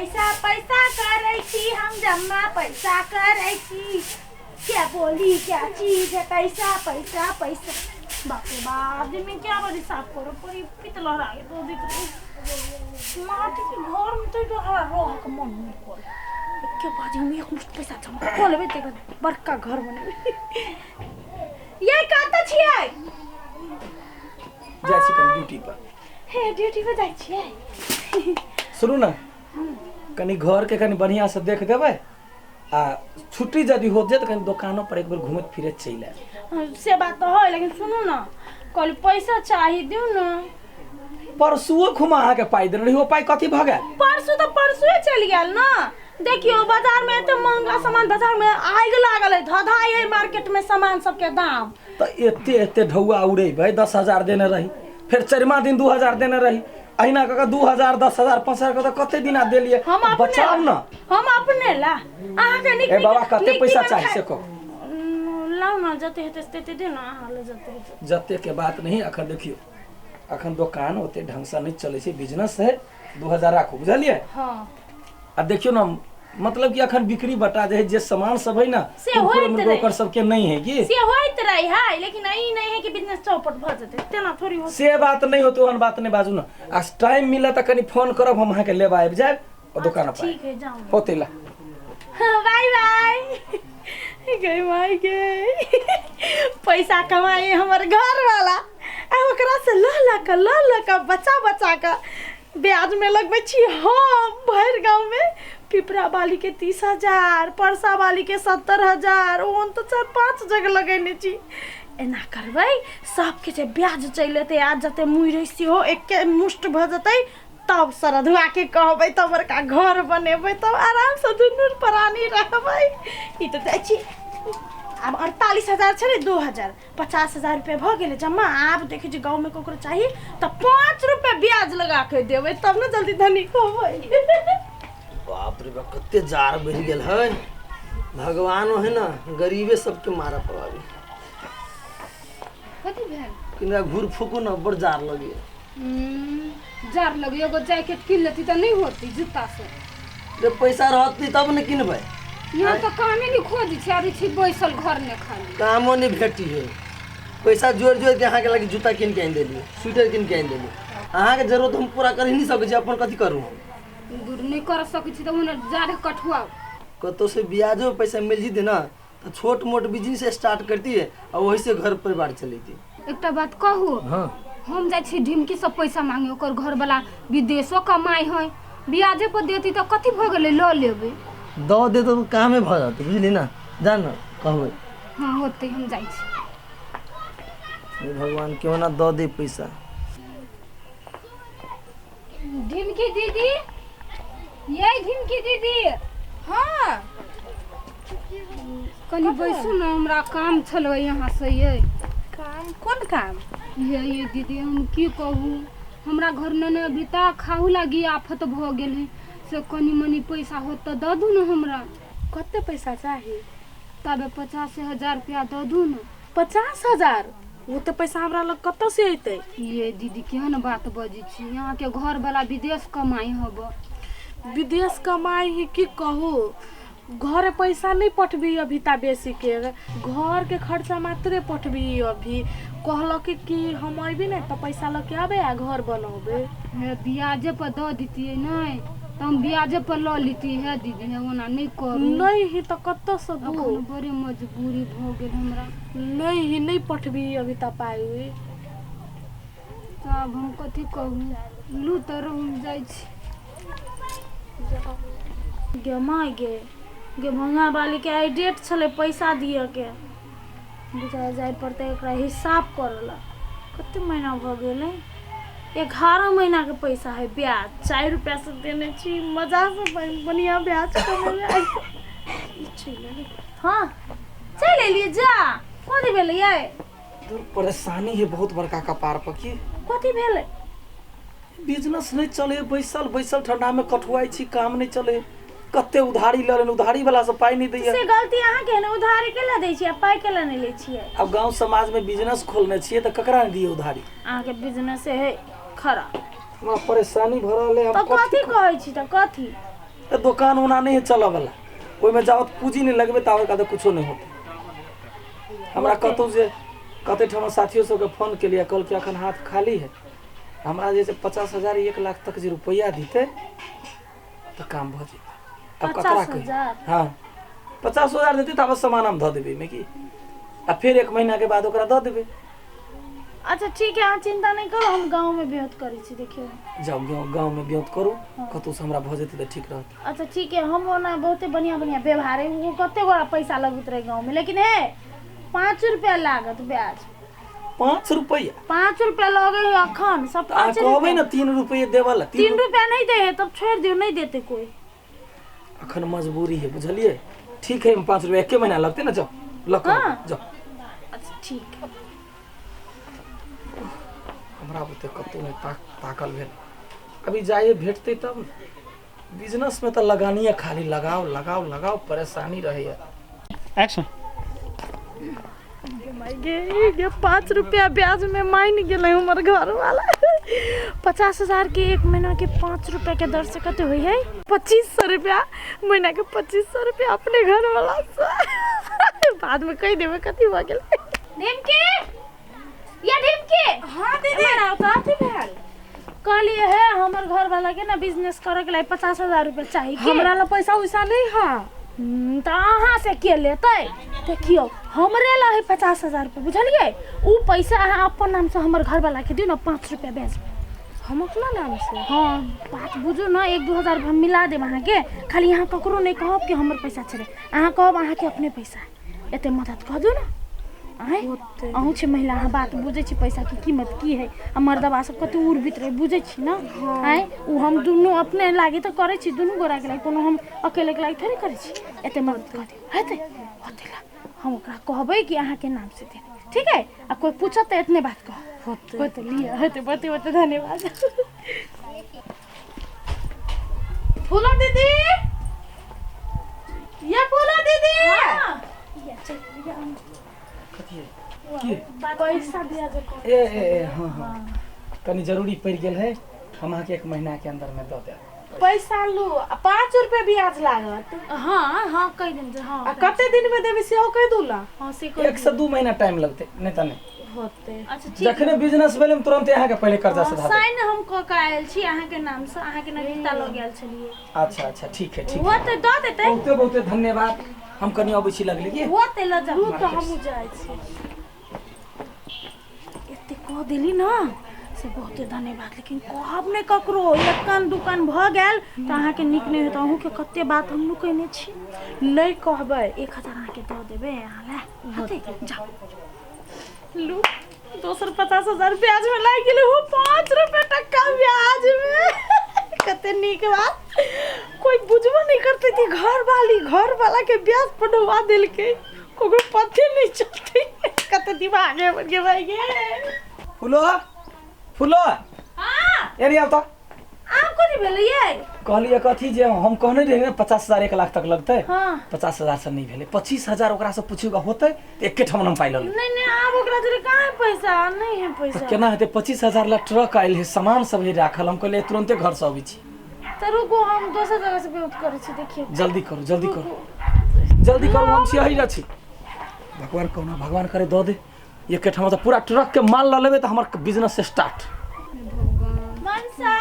पैसा पैसा करै छी हम जमा पैसा करै छी क्या बोली क्या चीज है पैसा पैसा पैसा। बाप रे बाप, दिन में क्या बड़ी साफ करो पड़ी पित लहरा के तो दिख रही माटी के घर में तो हमरा रह के मन नहीं करे। एके बाजी हम एक मुश्त पैसा जमा कऽ लेबै तऽ एगो बड़का घर बनेबै। ये कतऽ छियै? जाइ छी कनि ड्यूटी पर। हे ड्यूटी पर जाइ छियै? सुनू ने, कनि घरके कनि बढ़िआँसँ देख देबै आ छुट्टी यदि हो जाए तऽ कनि दोकानो पर एक बेर घुमैत फिरैत चलि आयब। से बात तऽ है, लेकिन सुनू ने, कहली पैसा चाही, दियौ ने। परसुओ खुमा अहाँके पाइ देने रही, ओ पाइ कथी भऽ गेल? परसू तऽ परसुए चलि गेल ने। देखियौ बाजार में एते महंगा सामान, बाजार में आगि लागल है, धधाइ है मार्केट में सामान सबके दाम। तऽ एते एते ढौआ उड़ेबै, 10,000 देने रही, फेर चरिमा दिन 2,000 देने रही, अहिना कऽ कऽ 2,000 10,000 5,000 कऽ तऽ कते दिना देलियै। हम अपने बचाउ ने। हम अपने ला अहाँके नीक ए बाबा, कते नीक पैसा तीमन चाही खाय- से कहू। लाउ ने, जते हेतै से तते दियौ ने, अहाँ लए जते हेतै। जते के बात नहीं, अखन देखियौ अखन दोकान ओते ढंग से नहीं चलै छै, बिजनेस है, 2,000 राखू, बुझलियै? हाँ। आ देखियौ ने, मतलब कि अखन बिक्री बटा जे है, जे सामान सब है ना, से होइत कुरकुरे मुरकुरे रहै। ओकर सबके नहीं है की से होइत रहे है, लेकिन ई नहीं है कि बिजनेस चौपट भऽ जेतै, तेना थोड़ी होत। से बात नहीं होते, ओहन बात नहीं बाजू ना। आ टाइम मिले तऽ कनि फोन करब, हम अहाँके लेबा आबि जायब और दोकान पर। ठीक है, जाउ। होते ला। बाय बाय। गई माई गे, पैसा कमाई हमर घर वाला आ ओकरा से लऽ लऽ कऽ लऽ लऽ कऽ बचा बचा कऽ ब्याज में लगबै छी हम भरि गाँव में। पिपरा वाली के 30,000, परसा वाली के 70,000, ओहन तऽ 4-5 जगह लगेने छी। एना करबै सबके जे ब्याज चलि एतै आ जते मुइ रहै सेहो एके मुष्ट भऽ जेतै, तब सरधुआ के कहबै, तब बड़का घर बनेबै, तब आरामसँ दुनू प्राणी रहबै। ई तऽ जाइ छी आब 48,000 छलै, 2,000 50,000 रुपया भऽ गेलै जमा। आब देखै छी गाँवमे ककरो चाही तऽ 5 रुपया ब्याज लगा के देबै, तब ने जल्दी धनिक होबै। बाप रे बाप, कते जार बढ़ि गेल है। भगवान है ना, गरीबे सबके मारऽ पड़ल। कथी भेल? किनका घूर फूकू ना, बड़ जार लगे। जार लगे, एगो जैकेट कीन लेती तऽ नहीं होती जूता से। रे पैसा रहती तब ने किनबै। यहाँ तऽ कामे नहीं खोजी छै, अभी छी बैसल घर में खाली। कामो नहीं भेटी है। पैसा जोड़ जोड़ के अहाँके लागी जूता कीन के आनि देली, स्वेटर कीन के आनि देली। अहाँके जरूरत हम पूरा कर ही नहीं सकै छी, अपन कथी करू हम? दूर नहीं कर सकै छी तऽ ओने जाड़े कठुआ। कतौ से ब्याजो पैसा मिल जेतै ना तऽ छोट मोट बिजनेस स्टार्ट करतियै आ ओहि से घर परिवार चलैती। एकटा बात कहू? हाँ। हम जाइ छी ढिमकी से पैसा मांगे, ओकर घरवाला विदेशो कमाइ है, ब्याजे पर देती तऽ कथी भऽ गेलै, लऽ लेबै। दऽ दे तऽ कामे भऽ जेतै, बुझली ना? जा ना कहबै। हाँ होतै, हम जाइ छी। हे भगवान, क्यों ना दऽ दे पैसा। ढिमकी दीदी, ये ढिमकी दीदी। हाँ। कनी बैसू ने, हमरा काम छलै यहाँ से। ये काम? कोन काम? ये दीदी, हम की कहू, हमरा घर ने ने अभी तक खाहू लागी आफत भऽ गेल है, से कनी मनी पैसा होत तऽ दऽ दू ने हमरा। कते पैसा चाही? तबे 50,000 रुपया दऽ दू ने। 50,000? ओ तऽ पैसा हमरा लग कतऽ से अयतै? ये दीदी, केहन बात बजै छी? अहाँके घर वाला विदेश कमाइ हब। विदेश कमाइ ही की कहू, घरे पैसा नहीं पठबी अभी ता बेसी के, घर के खर्चा मात्रे पठबी। अभी कहलक कि हम अबी ने तऽ पैसा लऽ के आबे आ घर बनौबे। हे ब्याजे पर दऽ दितियै नहि तऽ हम ब्याजे पर लऽ लितियै। हे दीदी, हे ओना नहि करू। नहीं ही तऽ कतऽ से दू? अखन बड़े मजबूरी भऽ गेल हमरा। नहीं ही, नहीं पठबी अभी ता पाइ उइ। तऽ आब हम कथी कहू, लू तऽ रहू, जाइ छी। गे माय गे, गे भंगा वाली के आइ डेट छलै पैसा दिअ के, बुझा जाय पड़तै एकरा हिसाब करऽ लए। कते महीना भऽ गेलै? 11 महीना के पैसा है ब्याज, 4 रुपया से देने छी, मजा से बढ़िया ब्याज कमेबै आइ। ई चलि एलै। हाँ चलि एलियै। जा कथी भेलै यै? दूर परेशानी है बहुत बड़का कपार पर। की कथी भेलै? बिजनेस नहीं चले, बैसल बैसल ठंडा में कठुआई छी, काम नहीं चले, कते उधारी लऽ लेने, उधारी वाला से पाई नहीं दैया। से गलती अहाँ के ने, उधारी केला दै छियै, पाई केला नहि लै छियै? अब गांव समाज में बिजनेस खोलने छियै तऽ ककरा नहीं दिए उधारी? अहाँके बिजनेस है खराब। हमरा परेशानी भऽ रहल है। तऽ हम कथी कहै छी? तऽ कथी? तऽ दोकान ओना नहि है चलऽवला, ओहिमे जाबत पूँजी नहि लगबै ताबत काल तऽ कुछो नहि होतै। हमरा कतहु जे कते ठाम साथियो सबके फोन केलियै, कहलकै एखन हाथ खाली है। हमरा जे छै 50,000 1 लाख तक जे रुपैआ दितै तऽ काम भऽ जेतै। आब ककरा पचास कही? हजार? हँ, 50,000 देतै ताबत सामान हम धऽ देबै ओहिमे की, आ फेर 1 महीनाके बाद ओकरा दऽ देबै। अच्छा ठीक है, अहाँ चिंता नहीं करू, हम गाँव में ब्योत करै छी, देखियौ। जाउ गाँव गाँवमे ब्योत करू, कतहुसँ हमरा भऽ जेतै तऽ ठीक रहतै। अच्छा ठीक है, हम ओना बहुते बढ़िया बढ़िया व्यवहार है, ओ कते गोरा पैसा लगैत रहे गाँव में, लेकिन हे 5 रुपया लागत ब्याज। 5 रुपैआ? 5 रुपया लगे है अखन सब। तऽ अहाँ 5 कहबै रुपया ने 3 रुपैआ देबऽ लए। 3 रुपया नहीं दे है तब छोड़ दियौ, नहीं देते कोई। अखन मजबूरी है, बुझलियै? ठीक है, 5 रुपैआ एके महीना लगतै ने, जाउ लऽ कऽ हाँ। जाउ। अच्छा ठीक है। हमरा बुते कतहु नहि ताकल भेल, अभी जाइए भेटतै तब ने। बिजनेसमे तऽ लगानिए खाली लगाओ लगाओ लगाओ, परेशानी रहैए। एक्शन। गे गे 5 रुपया ब्याज में मान गेलै हमर घर वाला। 50,000 के 1 महीना के 5 रुपया के दर से कते होइ है? 2500 रुपया महीना के, 2500 रुपया अपने घर वाला से। बाद में कहि देबै कथी भऽ गेलै। ढिमकी या ढिमकी। हाँ दीदी। कथी भेल? कहलिए हे हमर घर वाला के ना बिजनेस करे के लिए 50,000 रुपया चाही के? हमरा ला पैसा उसा नहीं है। तऽ अहाँ से के लेतै? देखियौ, हमरे ला है 50,000 रुपया, बुझलियै? उ पैसा अहाँ अपन नाम से हमर घर वाला के दियौ ने, 5 रुपया ब्याज में। हम अपना नाम से? हाँ, बात बुझू ने, 1-2 हजार हम मिला देब अहाँके, खाली अहाँ ककरो नहीं कहब कि हमर पैसा छलै, अहाँ कहब अहाँके अपने पैसा है। एते मदद कऽ दियौ ने। आँय, अहूँ छी महिला, अहाँ बात बुझै छी पैसाके कीमत की है, आ मर्दबा सब कते उड़बित रहै, बुझै छी ने? आँय, उ हम दुनू अपने लागी तऽ करै छी, दुनू गोराके लागि, कोनो हम अकेलेके लागि थोड़े करै छी। एते मदद कऽ दियौ, हेतै? होतै ला हम ओकरा कहबै कि अहाँके नाम से देने, ठीक है? आ कोइ पूछत तऽ एतने बात कहब। होतै। होतै, लिअ, हेतै। बहुते बहुते धन्यवाद। फूला दीदी, ये फूला दीदी। कथी है की? पैसा दिया जे कह। ए ए ए हाँ हाँ, कनी जरूरी पड़ि गेल है, हम अहाँके 1 महीना के अंदर में दऽ देब। पैसा लू, आ 5 रुपया ब्याज लागत। हाँ हाँ, कहि देम जे हाँ। आ कते दिन में देबी सेहो कहि दू ना। हाँ, से कहि 1 से 2 महीना टाइम लगतै, नहि तऽ नहि। होतै। अच्छा ठीक। जखने बिजनेस भेलै हम तुरन्ते अहाँके पहिले कर्जा सधा देब। साइन हम कऽ के आयल छी अहाँके नाम से, अहाँके नगीता लऽ गेल छलियै। अच्छा अच्छा, ठीक है, ठीक वो है। तऽ दऽ देतै। बहुते बहुते धन्यवाद, हम कनी अबै छी लगले की। वो तऽ लऽ जाउ। तऽ हमहूँ जाइ छी। एते कऽ देली ना से बहुते धन्यवाद, लेकिन कहब नहि ककरो। एक कान दू कान भऽ गेल तऽ अहाँके नीक नहि होत। अहूँके कते बात हम नुकेने छी। नहीं कहबै। 1000 अहाँके दऽ देबै अहाँ लए, हेतै? जाउ, लू, दोसर 50,000 ब्याज में लागि गेलै। हो, 5 रुपये टक्का ब्याज में, कते नीक बात। कोई बुझबो नहीं करते कि घर वाली घर वाला के ब्याज पढ़वा देलकै, ककरो पते नहीं चलते। कते दिमाग है बन के भाई गे। फूलो, फूलो। हाँ। एनी आउ तऽ। आब कथी भेलै ये? कहलियै कथी जे हम कहने रहियै ने 50,000 1 लाख तक लगतै। हाँ। 50,000 से नहि भेलै, 25,000 ओकरा से पूछियो होतै तऽ एके ठाम हम पाइ लऽ लेबै। नहीं नहीं, आब ओकरा जोरे कहाँ है पैसा? नहीं है तऽ पैसा। केना हेतै? 25,000 ला ट्रक आयल है, सामान सब है राखल। हम कहलियै तुरन्ते घर से अबै छी। तऽ रुकू, हम दोसर जगह से व्यवस्था करै छी, देखियौ। जल्दी करू, जल्दी करू, जल्दी करू, हम छी अही छी। भगवान कहुना भगवान करे दऽ दे एके ठाम तऽ पूरा ट्रक के माल लऽ लेबै तऽ हमर बिजनेस स्टार्ट। मनसा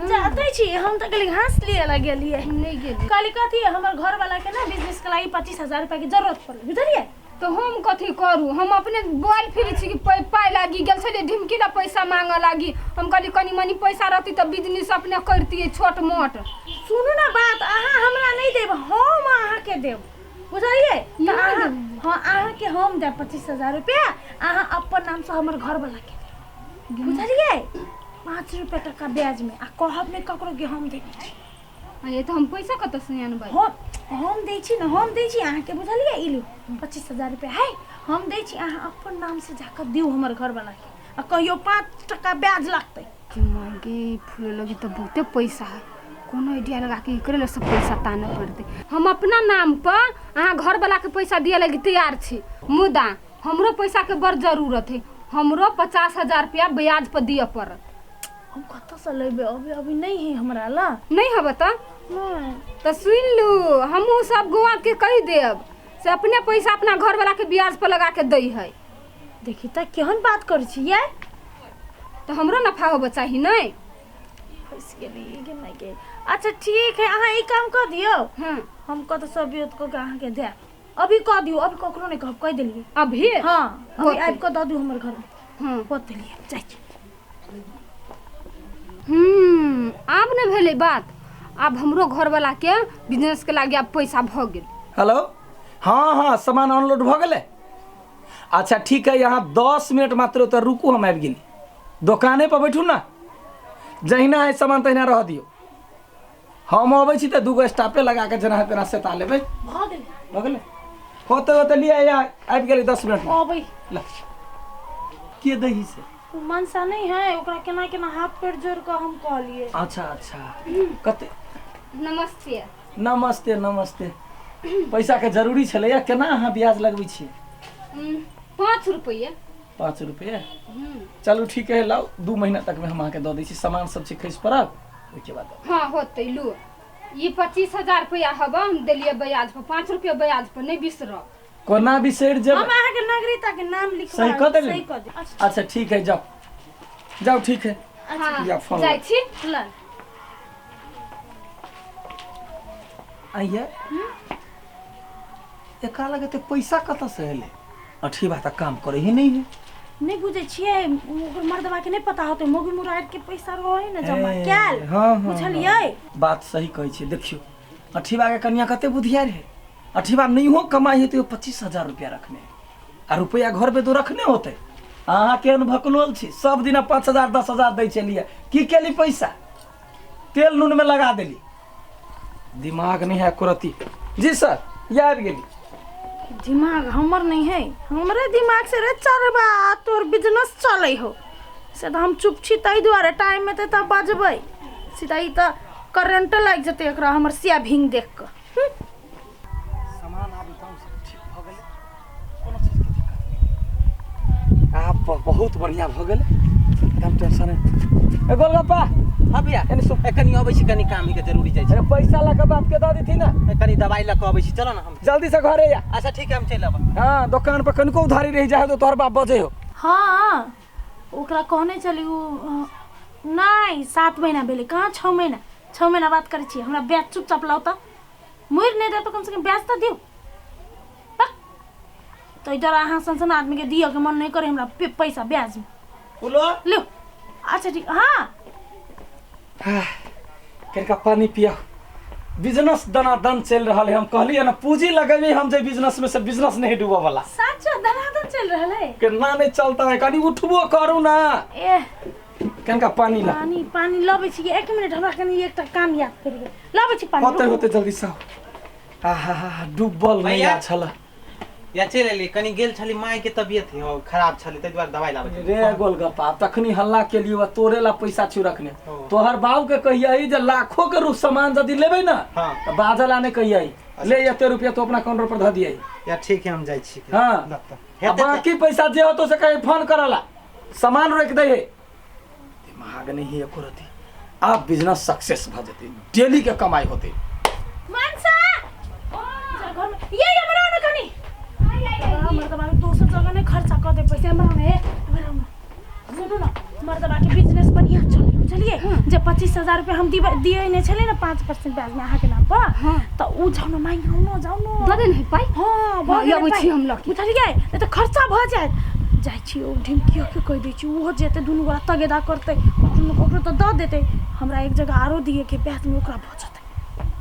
जाते छी, हम तऽ कहली घास लिए ला गेलियै। नहीं गेली। कहली कथी, हमर घर वाला के ना बिजनेस के लागि 25,000 रुपया के जरूरत पड़ल, बुझलियै? तो हम कथी करू? हम अपने बोल फिर छी कि पाइ लागि गेल छलै, ढिमकी ला पैसा मांगऽ लागी। हम कहली कनी मनी पैसा रहती तऽ बिजनेस अपने करतियै छोट मोट। सुनू ना बात, अहाँ हमरा नहीं देब, हम अहाँके देब, बुझलियै? तऽ अहाँ, हाँ, अहाँके हम देब 25,000 रुपया, अहाँ अपन नाम से हमर घर वाला के देब, बुझलियै? 5 रुपया टका ब्याज में, आ कहब नहीं ककरो कि हम देने छी। अरे तऽ हम पैसा कतऽ से अनबै? हम दै छी ने, हम दै छी अहाँके, बुझलियै? ई लू 25,000 रुपया है, हम दै छी, अहाँ अपन नाम से जाकऽ दियौ हमर घर वाला के, आ कहियो 5 टका ब्याज लागतै। गे फूल लगी तऽ बहुते पैसा है, कोनो आइडिया लगा के एकरे लग सब पैसा तानऽ पड़तै। हम अपना नाम पर अहाँ घर वाला के पैसा दिए लगी तैयार छी, मुदा हमरो पैसा के बड़ जरूरत है, हमरो 50,000 रुपया ब्याज पर दिअ पड़त। हम कतऽसँ लेबै? अभी अभी नहि है हमरा ला। नहि हब तऽ? नहि। तऽ सुनि लू, हमहूँ सब गोआ के कहि देब से अपने पैसा अपना घरवाला के ब्याज पर लगा के दै है। देखी तऽ केहन बात करै छियै। तऽ हमरो नफा होबऽ चाही नहि? फँसि गेली गे माय गे। अच्छा ठीक है, अहाँ ई काम कऽ दियौ। हँ। हम कतऽ सब विरोध कऽ के अहाँके देब। अभी कऽ दियौ, अभी ककरो नहि कहब, कहि देलियै। अभी? हँ, अभी। होतै। आबि कऽ दऽ दियौ हमर घरमे। हँ। कऽ देलियै, जाइ छी। आब ने भेलै बात। आब हमरो घरवाला के बिजनेस के लागी आब पैसा भऽ गेल। हेलो, हाँ हाँ, सामान अनलोड भऽ गेलै। अच्छा ठीक है, यहाँ 10 मिनट मात्र ओतऽ रुकू, हम आबि गेली। दोकाने पर बैठू ने, जहिना है सामान तहिना रह दियौ। हम अबै छी तऽ दूगो स्टाफे लगा के जेना तेना सेता लेबै। भऽ गेलै। भऽ गेलै, होते होते लिअ, यहाँ आबि गेली 10 मिनटमे। अबै। ला, के दही से? ओ मनसा नहि है, ओकरा केना केना हाथ पैर जोड़ कऽ हम कहलियै। अच्छा अच्छा, कते? नमस्ते। नमस्ते नमस्ते। पैसा के जरूरी छलैया, केना अहाँ ब्याज लगबै छियै? 5 रुपैआ। 5 रुपये? चलू ठीक है, लाउ, 2 महीना तक में हम अहाँके दऽ दै छी। सामान सब छै खसि पड़ल, ओहिके बाद। हाँ होतै। लू, ई 25,000 रुपैआ हब, हम देलियै ब्याज पर, 5 रुपया ब्याज पर। नहि बिसरब। कोना बिसरि हम जेबै? अहाँके नागरिकता के नाम लिखवा सही कऽ देली? सही कऽ देली। अच्छा। अच्छा ठीक है, जाओ जाओ, ठीक है। हाँ। या फोन। जाइ छी। ल। आइए, एकरा लगे तऽ पैसा कतऽ से एलै? अठी बात काम करे ही नहीं है। नहि बुझै छियै, ओकर मर्दबा के नहि पता होतै, मौगी मुरार के पैसा रहै ने जमा ए, कैल। हाँ, हाँ, बुझलियै? हाँ, बात सही कहै छियै। देखियौ, अठीबा के कनिया कते बुधियार है। अठीबा नहियो कमाई है तो 25,000 रुपया रखने है आ रुपया घर पे तो रखने होते। अहाँ केहन भकलोल छी, सब दिना 5,000 10,000 दै छलियै, की केली? पैसा तेल नून में लगा देली, दिमाग नहीं है कुरती। जी सर, ये आबि गेली। दिमाग हमर नहीं है, हमरे दिमाग से रे चरबा तोर बिजनेस चलै हो। से तऽ हम चुप छी ताहि दुआरे, टाइम में तऽ बजबै सीधा ई तऽ करेंट लागि जेतै एकरा हमर सिया भींग देख कऽ। सामान आब एकदम सब ठीक भऽ गेलै, कोनो चीजके दिक्कत नहि। आब बहुत बढ़िआँ भऽ गेलै, एकदम टेंशन नहि। ए गोलगप्पा। हाँ भैया। एने सुन। ए, कनी अबै छी, कनी काम के जरूरी जाइ छै। अरे पैसा लऽ कऽ बापके दऽ देथिन ने। ए, कनी दवाई लऽ कऽ अबै छी, चलो ने हम। जल्दी से घरे आ। अच्छा ठीक है, हम चलि अबै। हाँ, दोकान पर कनिको उधारी रहि जाइ तो तोहर बाप बजे हो। हँ, ओकरा कहने छली ओ नहि, 7 महीना भेलै कहाँ, 6 महीना, 6 महीना बात करै छियै। हमरा ब्याज चुपचाप लाउ तऽ, मुड़ि नहि देब तऽ कमसँ कम ब्याज तऽ दियौ। पक तऽ इधर अहाँ सन सन आदमीके दिअके मन नहि करे हमरा पैसा ब्याजमे। बोलो। लियौ। अच्छा ठीक, हाँ। कनिका पानी पिया। बिजनेस दनादन चलि रहल है। हम कहलियै ने, पूंजी लगेबै हम जे बिजनेस में से बिजनेस नहीं डूबऽ वाला। साचो दनादन चलि रहल है। केना नहीं चलता है? कनी उठबो करू ना। एह। कनिका पानी ला। पानी, पानी लबै छी, एक मिनट, हमरा कनि एकटा काम याद पड़ि गेल, लबै छी पानी। होते रुकू। होते, जल्दी से आहा हा, डूबल नहीं। भैया। छल। या चलि एलियै, कनी गेल छली, माय के तबियत हो खराब छलै, ताहि दुआरे दवाइ लाबै छली। रे गोलगप्पा, तखनी हल्ला के लिए तोरे ला पैसा छु रखने। ओ। तोहर बाबू के कहियही जे लाखों के रूप सामान यदि लेबै ना हाँ। तऽ बाजला नहीं कहियही, ले एते रुपया तो अपना काउंटर पर धऽ दियही। या ठीक है, हम जाइ छी। हाँ। ल तऽ। आ हेतै तऽ- बाकी पैसा जे होतो से कहीं फोन करला, सामान रोकि दै है। दिमाग नहीं है एको रति। आब बिजनेस सक्सेस भऽ जेतै, डेली के कमाई होतै। मनसा, चल घर में, ये हमरा ने कनी मर्दबा के दोसर जगह नहीं खर्चा कर दे पैसा। हमरा ने, हमरा ने सुनू न, मर्दबा के बिजनेस बढ़िया चले, बुझलियै? जे 25,000 रुपया हम दिबै दिए ने छलै ने 5% ब्याज में अहाँके नाम पर, हाँ। तऽ उ जाउ ने, मांगि आउ ने, जाउ ने। दऽ दे ने पाइ। हाँ, भऽ हाँ, गेलै अबै पाइ। छी हम लऽ के। बुझलियै? नहि तऽ खर्चा भऽ जायत। जाइ छी, ओ ढिमकियो के कहि दै छी, ओहो जेतै, दुनू गोरा तगेदा करतै, ककरो ने ककरो तऽ दऽ देतै। हमरा एक जगह आरो दिएके ब्याजमे, ओकरा भऽ जेतै।